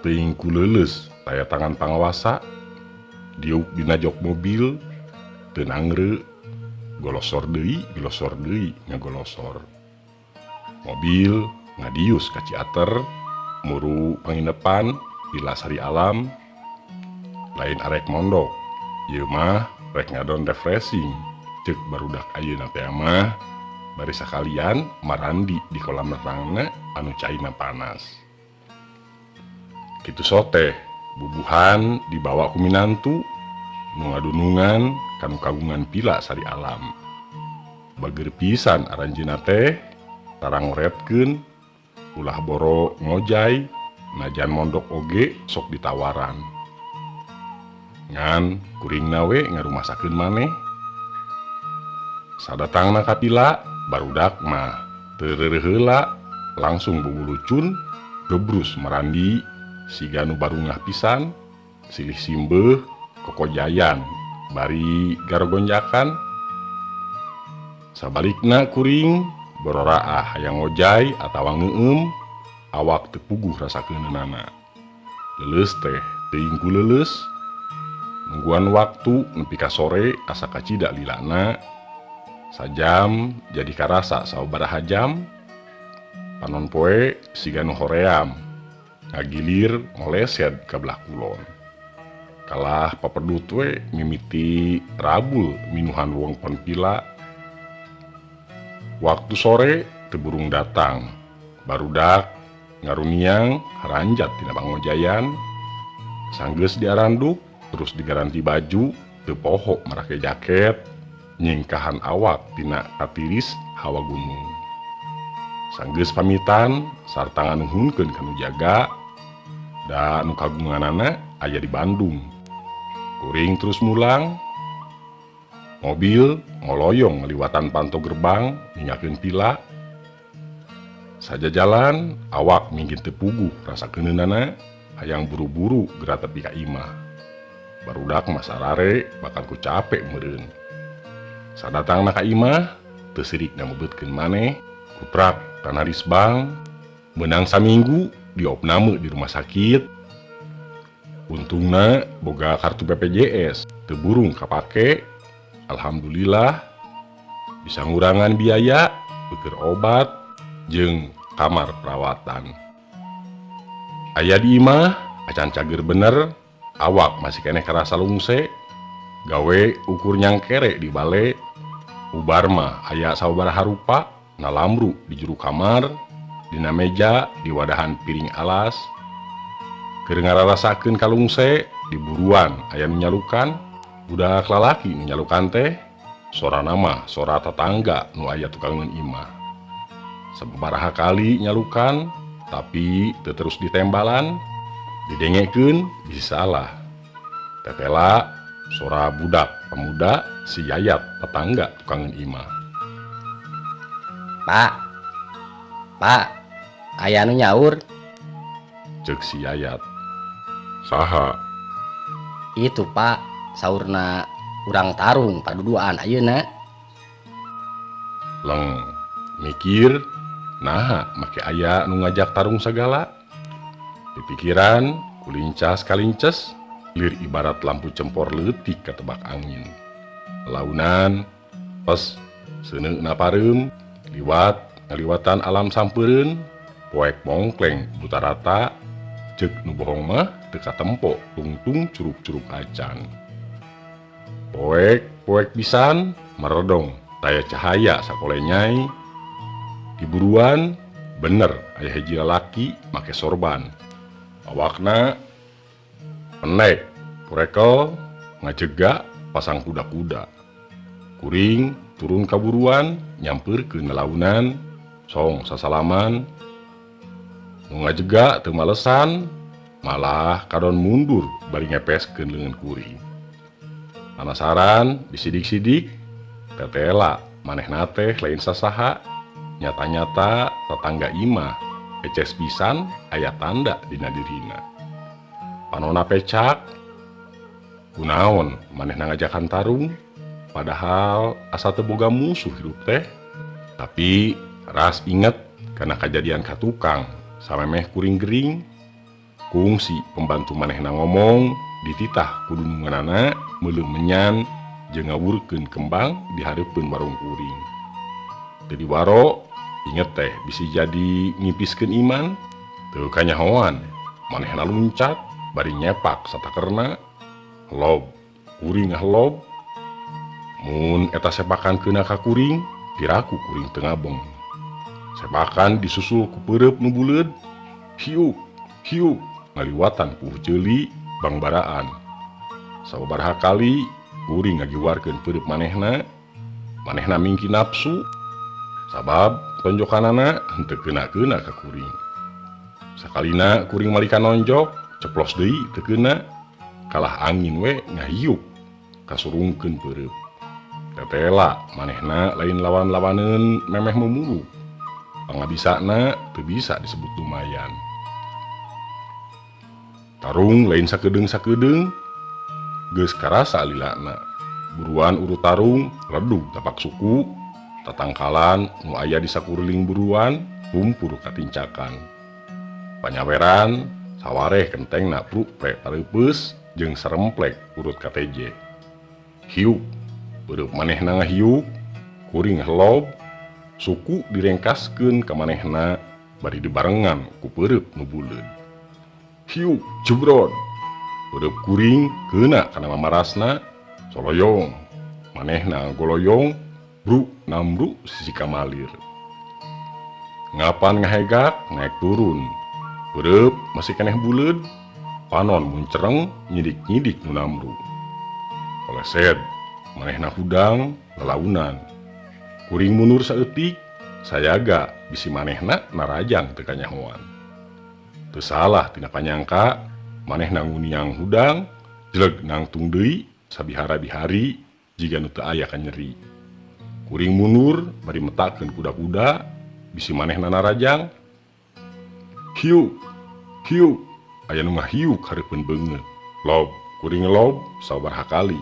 Teuing ku leuleus taya tangan pangawasa diuk dina jok mobil teu nangre golosor deui golosor deui ngagolosor. Mobil ngadius ka Ciater muru panginepan Villa Sari Alam lain arek mondok ieu mah rek ngadon refreshing ceuk barudak ayeuna teh mah bari sakalian marandi di kolam renangna anu caina panas. Kitu soteh bubuhan dibawa ku minantu nu ngadunungan kanu kagungan Villa Sari Alam. Bager pisan aranjeunna teh tara ngoretkeun ulah boro ngojay najan mondok oge sok ditawaran. Ngan kuringna we ngarumasakeun maneh. Sadatangna ka villa barudak mah teu reureuh heula langsung bubulucun gebrus marandi siga nu barungah pisan silih simbeuh kokojayan bari garogonjakan. Sabalikna kuring bororaah hayang ngojay atawa ngeueum awak teu puguh rasa keuneunana. Leuleus teh teuing ku leuleus nungguan waktu nepi ka sore asa kacida lilana. Sajam jadi karasa sababaraha jam panon poe siga nu hoream ngagilir ngolesed ka belah kulon. Kalah papedut we mimiti rabul minuhan wewengkon villa. Waktu sore teu burung datang barudak ngaruniang haranjat tina pangojayan. Sanggeus diaranduk terus digaranti baju teu poho marake jaket nyingkahan awak tina katiris hawa gunung. Sanggeus pamitan sarta nganuhunkeun ka nu jaga da nu kagunganana aya di Bandung. Kuring terus mulang mobil ngoloyong ngaliwatan panto gerbang ninggalkeun villa. Saja jalan awak mingkin teu puguh rasa keuneunana hayang buru-buru geura tepi ka imah. Barudak mah sarare bakal ku capek meureun. Sadatangna ka imah teu sirik namebetkeun maneh kuprak kana risbang meunang saminggu diopname di rumah sakit. Untungna boga kartu BPJS teu burung kapake. Alhamdulillah bisa ngurangan biaya beuker obat jeung kamar perawatan. Aya di imah acan cager bener awak masih keneh karasa lungse gawe ukur nyangkere di bale. Ubar mah aya sababaraha rupa nalamru di juru kamar dina meja di wadahan piring alas. Keur ngararasakeun kalungse di buruan aya nu nyalukan. Budak lalaki nu nyalukan teh sorana mah sora tetangga nu aya tukangeun imah. Sababaraha kali nyalukan tapi teu terus ditembalan didengekeun bisa salah. Tetela sora budak pemuda si Yayat tetangga tukangeun imah. Pak, Pak, aya nu nyaur? Ceuk si Yayat. Saha? Itu Pak, saurna urang tarung paduduaan ayeuna. Leng mikir naha make aya nu ngajak tarung sagala. Dipikiran kulincas kalinces lir ibarat lampu cempor leutik katebak angin. Launan pes seuneuna pareum liwat ngaliwatan alam sampeureun poek mongkleng buta rata ceuk nu bohong mah teu katempo tungtung curug-curug acan. Poek poek pisan meredong taya cahaya sakolenyai. Di buruan bener aya hiji lalaki make sorban. Awakna pendek purekel ngajega pasang kuda-kuda. Kuring turun ka buruan nyampeurkeun launan song sasalaman. Nu ngajega teu malesan malah kadon mundur bari ngepeskeun leungeun kuring. Panasaran disidik-sidik tetela manehna teh lain sasaha nyata-nyata tetangga imah eces pisan aya tanda dina dirina. Panona pecak kunaon manehna ngajakan tarung padahal asa teu boga musuh hirup teh. Tapi ras inget kana kajadian ka tukang samemeh kuring gering. Kungsi pembantu manehna ngomong dititah ku dununganana meuleum menyan jeung ngawurkeun kembang di hareupeun warung kuring. Teu diwaro inget teh bisi jadi ngipiskeun iman, teu kanyahoan manehna luncat bari nyepak satakerna lob kuring ngahlob. Mun eta sepakan keuna ka kuring, piraku kuring teu ngabeng. Sepakan disusul ku peureub nu buleud, hiuk hiuk ngaliwatan puh ceuli bangbaraan. Sababaraha kali kuring ngagiwarkeun peureub manehna, manehna mingki nafsu sabab tonjokanana henteu keuna-keuna ka kuring. Sakalina kuring malika nonjok, ceplos deui teu keuna, kalah angin we ngahiuk kasurungkeun peureub. Tetela manehna lain lawan-lawaneun memeh mumulu. Pangabisana teu bisa disebut lumayan. Tarung lain sakedeung-sakedeung geus karasa lilana. Buruan urut tarung ledug tapak suku, tatangkalan nu aya di sakuriling buruan lumpur katincakan. Panyaweran sawareh kentengna prupre tareupeus jeung saremplek urut kateje. Hiuk peureub manehna ngahiuk, kuring helob, suku direngkaskeun ka manehna bari dibarengan ku peureub nu buleud. Hiuk jebrod, peureub kuring keuna kana mamarasna, soloyong, manehna goloyong, bruk nambruk sisi kamalir. Ngapan ngahegak naik turun, peureub masih keneh buleud, panon muncereng nyidik-nyidik nu namru. Koleset manehna hudang lalaunan. Kuring mundur saeutik, sayaga bisi manehna narajang teu kanyahoan. Teu salah tina panyangka, manehna nguniang hudang, jeleg nangtung deui sabihara-bihari jiga nu teu aya kanyeri. Kuring mundur bari metakeun kuda-kuda bisi manehna narajang. Hiuk, hiuk, aya nu ngahiuk hareupeun beungeut. Lob, kuring lob sabaraha kali.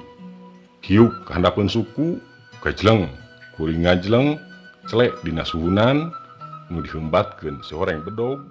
Hiuk kahandapeun suku, kajleng, kuring ngajleng, celek dina suhunan nu dihembatkeun sehoreng bedog.